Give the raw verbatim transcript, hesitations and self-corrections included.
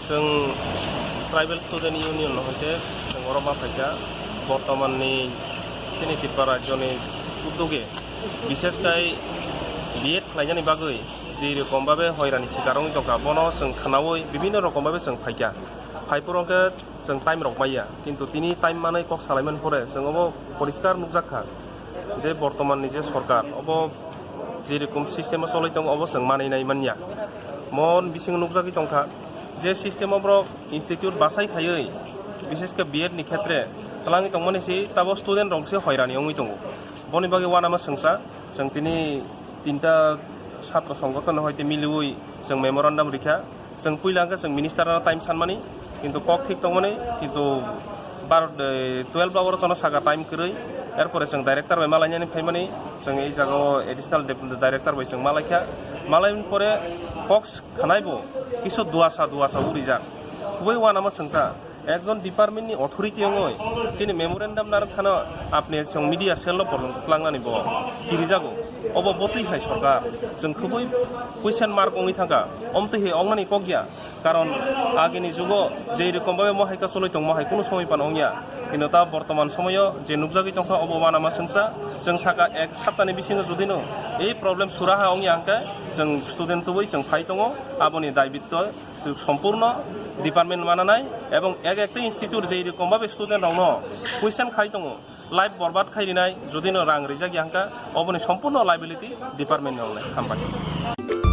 Chwng Tribal Student Union no hoite chwng oro ma phaikha. Bortoman ni chini Tripura rajyo ni uduge, bishesh kai B Ed khlainani bagwi je rokom babe hoirani sikar wngwi tongkha, bono chwng khnaui bibinno rokom babe chwng phaikha. Phaiphuru hwnkhe chwng time rok maya, kintu tini time manwi kok salaimani pore chwng obo poriskar nukjak kha je bortoman ni je sorkar, obo je rokom system o choloi tongo, obo chwng manwi nai manya. Mon bisingo nukjagwi tongkha je system o borok institute bachai khaiwi, bishesh khe B Ed ni khetre twlangwi tongmani si tabo student rok se hoirani wngwi tongo. Boni bagwi uanama swngsa, chwng tini tinta satro songgoton hoite miliui chwng memorandum rikha. Chwng puila hwnkhe chwng minister no time sanmani, kintu kok thik tongmani, kintu bar-, eh, twelve hour chono saka time kwrwi, erpore chwng director bai malainani phaimani, chwng ei jagao additional dep-, director bai chwng malaikha. Malaimani pore kok khanaibo kisu duasa duasa urijak. Kubui uanama swngsa, ekjon department ni authority wngwi chini memorandum narwk khano apni chwng media cell no porjonto tlangnani bo kirijago. Obo botwi hai sorkar, chwng kubui question mark wngwi thangkha, omtwi hai wngnani kok ya. Karon agini jugo je rokom babe mohai kasoloi tong mohai kunu somoi pan wngya, kintu ta bortoman somoyo je nukjagwi tongkha obo uanama swngsa. Chwng saka ek saptani bisingo judino ei problem suraha wngya hwnkhe chwng student tubui chwng phai tongo, aboni daibitto sompurno department mananai ebong ek ekta institute je rokom babe student rokno question khai tongo, life borbad khai rinai, judino rang rijak ya hwnkha oboni sompurno liability department ni wngnai. Hambai.